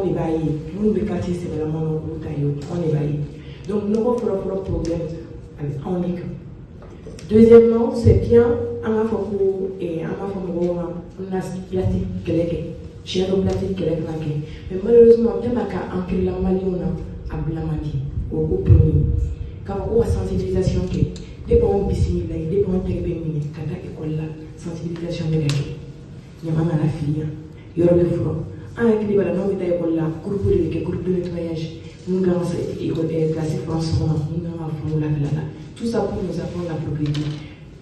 Anw de b'a ye, minnu bɛ quartier sɛbɛlama na, olu t'a ye, anw de b'a ye. Donc nɔgɔ fɔlɔ-fɔlɔ, problème a bɛ anw de kan. Deuxièmement, c'est bien, an b'a fɔ ko an b'a fɔ mɔgɔw ma, an bɛna plastique kɛlɛ kɛ. Tiɲɛ don, plastique kɛlɛ kan ka kɛ, mais malheureusement, tellement ka ancré la Maliyɛnw na, a bila man di. O ko premier k'a fɔ ko ka sensibilisation kɛ. Depuis anw bisimila ye, depuis anw tɛgɛ bɛ minɛ ka taa école la, sensibilisation bɛ ka kɛ. Ɲama kana fili yan, yɔrɔ bɛ furan. An hakili b'a la, n'anw bɛ taa école la, groupe de bɛ kɛ, groupe de nettoyage, mun kan ka école classe furan sɔgɔma, mun kan ka furan wulafɛla la. Tout ça pour nous apprendre la propreté.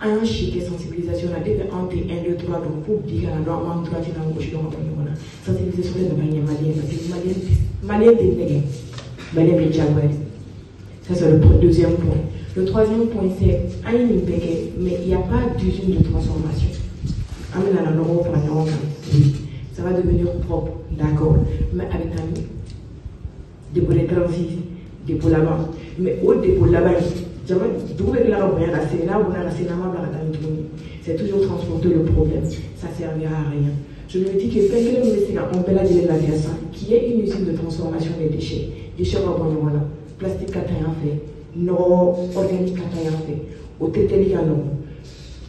An y'an si kɛ sensibilisation na. Depuis anw tɛ 1 2 3 dɔn, fo bi ka na dɔn an b'an droite n'an gauche dɔn ka bɔ ɲɔgɔn na, sensibilisation de nana ɲɛ Maliyɛn, parce que Maliyɛn tɛ nɛgɛ, Maliyɛn bɛ diyagoya de. Ça, c'est le deuxième point. Le troisième point, c'est an ye nin bɛɛ kɛ, mais il y a pas d'usine de transformation. An bɛna na nɔgɔw fara ɲɔgɔn kan, oui, ça va devenir propre, d'accord, mais a bɛ taa min? Dépôt de transit, dépôt laban. Mais o dépôt laban in, jama dugu bɛ tila ka bonya ka se, n'a bonya ka se, n'an m'a bila ka taa ni tuguni, c'est toujours transporter le problème, ça servira à rien. Je me dis que fɛn kelen min bɛ se ka anw bɛɛ lajɛlen lafiya sisan, qui est une usine de transformation des déchets. Déchets ka bɔ ɲɔgɔn na, plastique ka taa yan fɛ, nɔgɔ organique ka taa yan fɛ, o traiteli ka nɔgɔn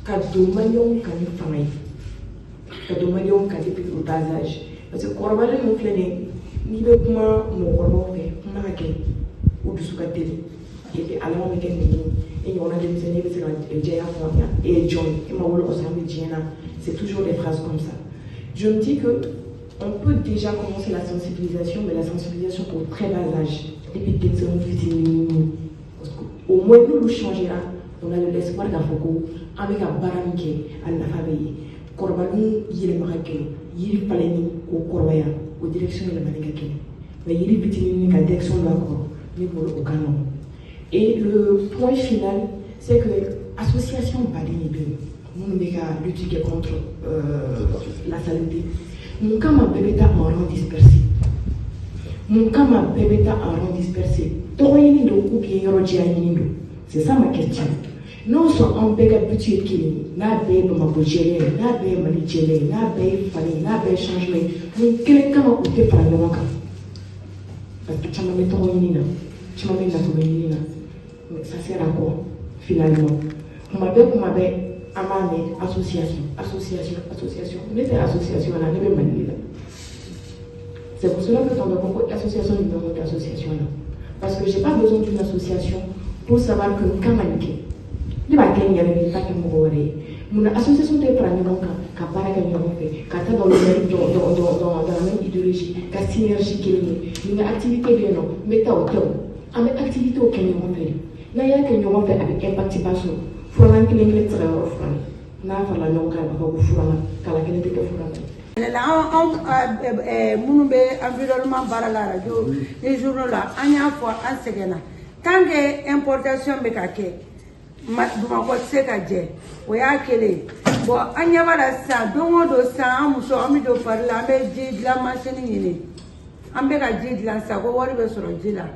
ka don Maliyɛnw kan ni fanga ye, ka don Maliyɛnw kan depuis au bas âge, parce que kɔrɔbalen ninnu filɛ nin ye, n'i bɛ kuma mɔgɔkɔrɔbaw fɛ, kuma ka kɛ u dusu ka teli, et puis a laban bɛ kɛ nɛni ye. E ɲɔgɔnna denmisɛnnin, e bɛ se ka jɛya fɔ, e ye jɔn ye? E ma wolo ka sɔrɔ an bɛ diɲɛ na. C'est toujours des phrases comme ça. Je me dis que on peut déjà commencer la sensibilisation, mais la sensibilisation au très bas âge, depuis denmisɛnnin fitinin, parce que au moins n'olu changera, on a de l'espoir k'a fɔ ko an bɛ ka baara min kɛ, a nafa bɛ ye. Kɔrɔbalenw yɛlɛma ka gɛlɛn, yiri falenni k'o kɔrɔbaya, o direction yɛlɛmani ka gɛlɛn, mais yiri fitinin ka direction don a kɔrɔ, ne bolo o ka nɔgɔn. Et le point final, c'est que association baden de bɛ yen minnu bɛ ka lutte kɛ contre la saleté. Mun kama bɛɛ bɛ taa en rang dispersé? Mun kama bɛɛ bɛ taa en rang dispersé? Tɔgɔ ɲini don ou bien yɔrɔ jɛya ɲini don? C'est ça ma question. N'o sɔrɔ an bɛɛ ka but ye kelen ye, n'a bɛɛ ye Bamakɔ jɛlen ye, n'a bɛɛ ye Mali jɛlen ye, n'a bɛɛ ye falen ye, n'a bɛɛ ye changement ye, mun kelen kama u tɛ fara ɲɔgɔn kan? Parce que caman bɛ tɔgɔ ɲini na, caman bɛ nafolo ɲini na, mais ça sert à quoi finalement? Kuma bɛɛ, kuma bɛɛ, an b'a mɛn association, association, association. Ne tɛ association na, ne bɛ Mali de la. C'est pour cela que tantôt ko association jumɛn tɛ association na, parce que j'ai pas besoin d'une association pour savoir que n kan ka nin kɛ. Ne b'a kɛ n yɛrɛ de ye, n t'a kɛ mɔgɔ wɛrɛ ye. Munna association tɛ fara ɲɔgɔn kan ka baara kɛ ɲɔgɔn fɛ, ka taa dans le même dans la même idéologie, ka synergie kelen ye? Nin ka activité bɛ yen nɔ, n bɛ taa, o tɛ o, an bɛ activité kɛ ɲɔgɔn fɛ de. N'an y'a kɛ ɲɔgɔn fɛ, a bɛ impact ba sɔrɔ. Furannan kelen kelen tɛ se ka yɔrɔ furan. N'a farala ɲɔgɔn kan, a b'a fɔ ko furannan kala kelen tɛ kɛ furannan ye. Anw minnu bɛ environnement baara la, radio ni journaux la, an y'a fɔ, an sɛgɛnna. Tant que importation bɛ ka kɛ, Bamakɔ tɛ se ka jɛ. O y'a kelen ye. Bon, an ɲɛ b'a la sisan, don o don sisan, an muso, an bɛ don fari la, an bɛ ji dilan machine ɲini, an bɛ ka ji dilan sisan ko wari bɛ sɔrɔ ji la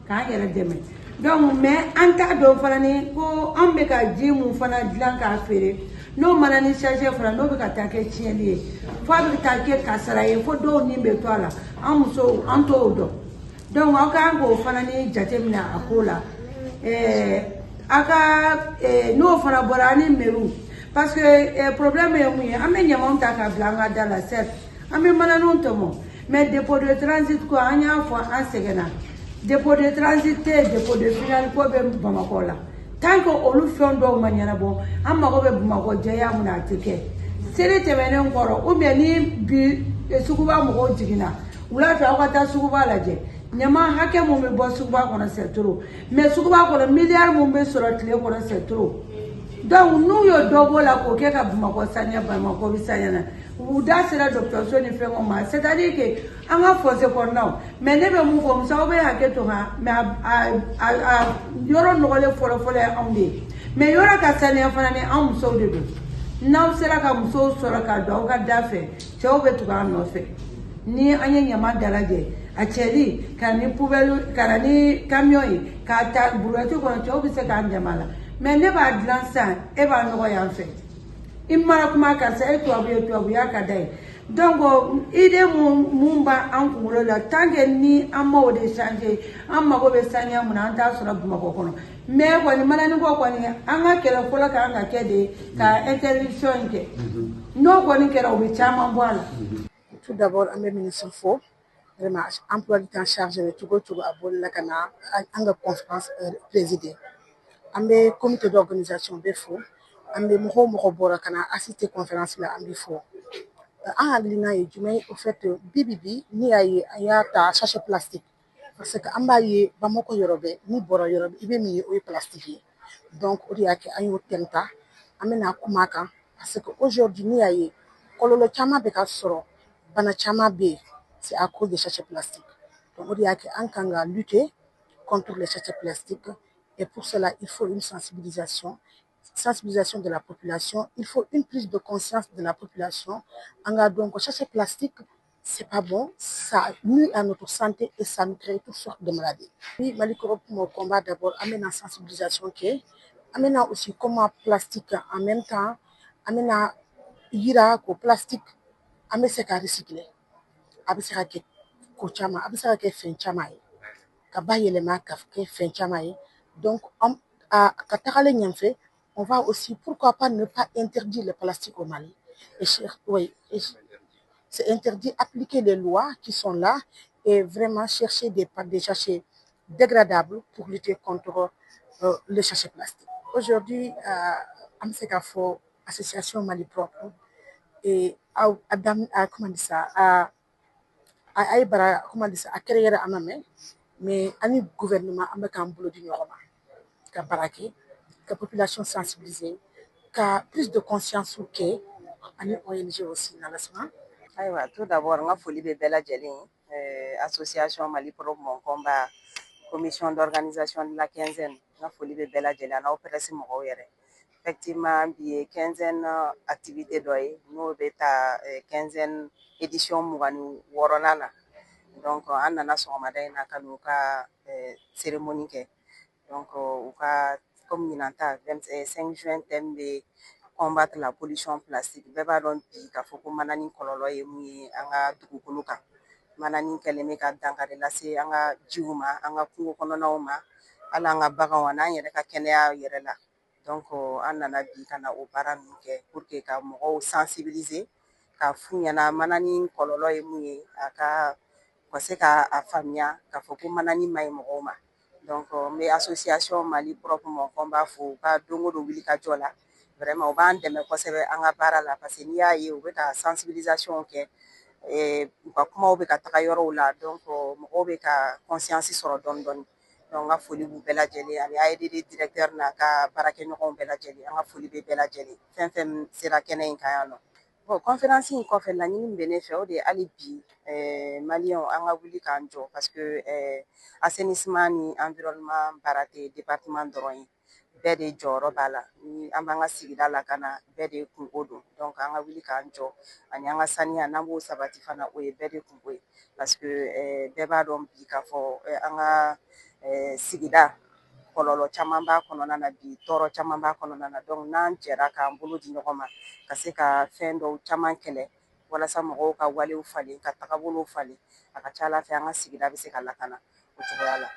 k'an yɛrɛ dɛmɛ. Donc, mais an t'a dɔn fana ni ko an bɛ ka ji mun fana dilan k'a feere, n'o mana ni sachet fana, n'o bɛ ka taa kɛ tiɲɛni ye, fo a bɛ taa kɛ kasara ye, fo dɔw ni bɛ to a la. An musow, an t'o dɔn. Donc aw kan k'o fana ni jateminɛ a ko la. A ka n'o fana bɔra, an ni mairie, parce que problème ye mun ye? An bɛ ɲamanw ta k'a bila an ka da la, certes, an bɛ mananiw tɔmɔ, mais dépôt de transit ko, an y'a fɔ, an sɛgɛnna. Dépôt de transit tɛ yen, dépôt de final ko bɛ Bamakɔ la. Tant que olu fɛn dɔw ma ɲɛnabɔ, an mago bɛ Bamakɔ jɛya mun na, a tɛ kɛ. Seli tɛmɛnen kɔrɔ, ou bien ni bi suguba mɔgɔw jiginna wula fɛ, aw ka taa suguba lajɛ, ɲama hakɛ mun bɛ bɔ suguba kɔnɔ, c'est trop. Mais suguba kɔnɔ, miliyari mun bɛ sɔrɔ tile kɔnɔ, c'est trop. Donc n'u y'o dɔ b'o la k'o kɛ ka Bamakɔ saniya, Bamakɔ bɛ saniya na. U da sera dɔgɔtɔrɔso ni fɛnw ma, c'est à dire que an ka fosse kɔnɔnaw. Mais ne bɛ mun fɔ muso, aw bɛ hakɛ to han, mais a yɔrɔ nɔgɔlen fɔlɔ fɔlɔ ye anw de ye. Mais yɔrɔ ka saniya fana ni an musow de don. N'aw sera ka musow sɔrɔ ka don aw ka da fɛ, cɛw bɛ tugu an nɔfɛ. Ni an ye ɲama dalajɛ, a cɛli ka na ni poubelle, ka na ni camion ye k'a ta brouette kɔnɔ, cɛw bɛ se k'an dɛmɛ a la. Mais ne b'a dilan sisan, e b'a nɔgɔ yan fɛ, i mana kuma, karisa e tubabu ye, tubabuya ka da ye. Donc idée mun b'an kunkolo la, tant que ni an m'o de changer, an mago bɛ saniya mun na, an t'a sɔrɔ Bamakɔ kɔnɔ. Mais kɔni, mananiko kɔni, an ka kɛlɛ fɔlɔ kan ka kɛ de ka interdiction in kɛ. N'o kɔni kɛra, o bɛ caman bɔ a la. Tout d'abord, an bɛ ministre fo. Vraiment, emploi du temps chargé bɛ cogo o cogo, a bolila ka na an ka conférence présider. An bɛ comité d'organisation bɛɛ fo. An bɛ mɔgɔ o mɔgɔ bɔra ka na assister conférence la, an bɛ fo. An hakilina ye jumɛn ye? Au fait, bi n'i y'a ye an y'a ta sachet plastique, parce que an b'a ye Bamakɔ yɔrɔ bɛɛ, n'i bɔra yɔrɔ i bɛ min ye, o ye plastique ye. Donc o de y'a kɛ an y'o thème ta, an bɛna kuma a kan, parce que aujourd'hui, n'i y'a ye kɔlɔlɔ caman bɛ ka sɔrɔ, bana caman bɛ yen, c'est à cause des sachets plastiques. Donc o de y'a kɛ an kan ka lutter contre les sachets plastiques, et pour cela il faut une sensibilisation de la population, il faut une prise de conscience de la population. An k'a dɔn ko sachet plastique, c'est pas bon, ça nuit à notre santé et ça nous crée toutes sortes de maladies. Oui, Mali Propre Mon Combat, d'abord, an bɛna sensibilisation kɛ, an bɛna aussi comment plastique, en même temps an bɛna yira ko plastique an bɛ se ka recycler, a bɛ se ka kɛ ko caman, a bɛ se ka kɛ fɛn caman ye, ka bayɛlɛma ka kɛ fɛn caman ye. Donc a ka tagalen ɲɛfɛ, on va aussi, pourquoi pas, ne pas interdire le plastique au Mali. Et, oui, c'est interdit, appliquer les lois qui sont là et vraiment chercher des sachets dégradables pour lutter contre le sachet plastique. Aujourd'hui, an bɛ se k'a fɔ association Mali Propre et a, a, comment dire ça, a ye bara, comment dire ça, a créé a ma mɛn, mais ani gouvernement an bɛ k'an bolo di ɲɔgɔn ma ka baara kɛ, ka population sensibiliser, ka prise de conscience kɛ, ani ONG aussi, n'Ala sɔnna. Ayiwa, tout d'abord, n ka foli bɛ bɛɛ lajɛlen ye. Association Mali Propre Mon Combat, commission d'organisation de la quinzaine, n ka foli bɛ bɛɛ lajɛlen, n'aw presse mɔgɔw yɛrɛ. Effectivement, bi ye quinzaine activité dɔ ye, n'o bɛ ta quinzaine édition 26nan na. Donc an nana sɔgɔmada in na ka n'u ka cérémonie kɛ. Donc u ka comme ɲinan ta 5 juin, thème bɛ combattre la pollution plastique. Bɛɛ b'a dɔn bi k'a fɔ ko manani kɔlɔlɔ ye mun ye an ka dugukolo kan. Manani kɛlen bɛ ka dankari lase an ka jiw ma, an ka kungo kɔnɔnaw ma, hali an ka baganw ani an yɛrɛ ka kɛnɛya yɛrɛ la. Donc an nana bi ka na o baara ninnu kɛ pour que ka mɔgɔw sensibiliser, k'a f'u ɲɛna manani kɔlɔlɔ ye mun ye, a ka u ka se ka a faamuya k'a fɔ ko manani ma ɲi mɔgɔw ma. Donc n bɛ association Mali Propre Mon Combat fo u ka don o don wuli ka jɔ la. Vraiment, u b'an dɛmɛ kosɛbɛ an ka baara la, parce que n'i y'a ye u bɛ ka sensibilisation kɛ, u ka kumaw bɛ ka taga yɔrɔw la, donc mɔgɔw bɛ ka conscience sɔrɔ dɔɔni dɔɔni. Donc n ka foli b'u bɛɛ lajɛlen, ani AEDD directeur n'a ka baarakɛɲɔgɔnw bɛɛ lajɛlen. An ka foli bɛ bɛɛ lajɛlen, fɛn fɛn sera kɛnɛ in kan yan nɔ. Bon, conférence in kɔfɛ, laɲini min bɛ ne fɛ, o de ye hali bi maliyɛnw an ka wuli k'an jɔ, parce que assainissement ni environnement baara tɛ département dɔrɔn ye, bɛɛ de jɔyɔrɔ b'a la. Ni an b'an ka sigida lakana, bɛɛ de kunko don. Donc an ka wuli k'an jɔ, ani an ka saniya, n'an b'o sabati fana, o ye bɛɛ de kunko ye, parce que bɛɛ b'a dɔn bi k'a fɔ an ka sigida kɔlɔlɔ caman b'a kɔnɔna na bi, tɔɔrɔ caman b'a kɔnɔna na. Donc n'an jɛra k'an bolo di ɲɔgɔn ma ka se ka fɛn dɔw caman kɛlɛ walasa mɔgɔw ka walew falen, ka tagabolow falen, a ka ca Ala fɛ an ka sigida bɛ se ka lakana o cogoya la.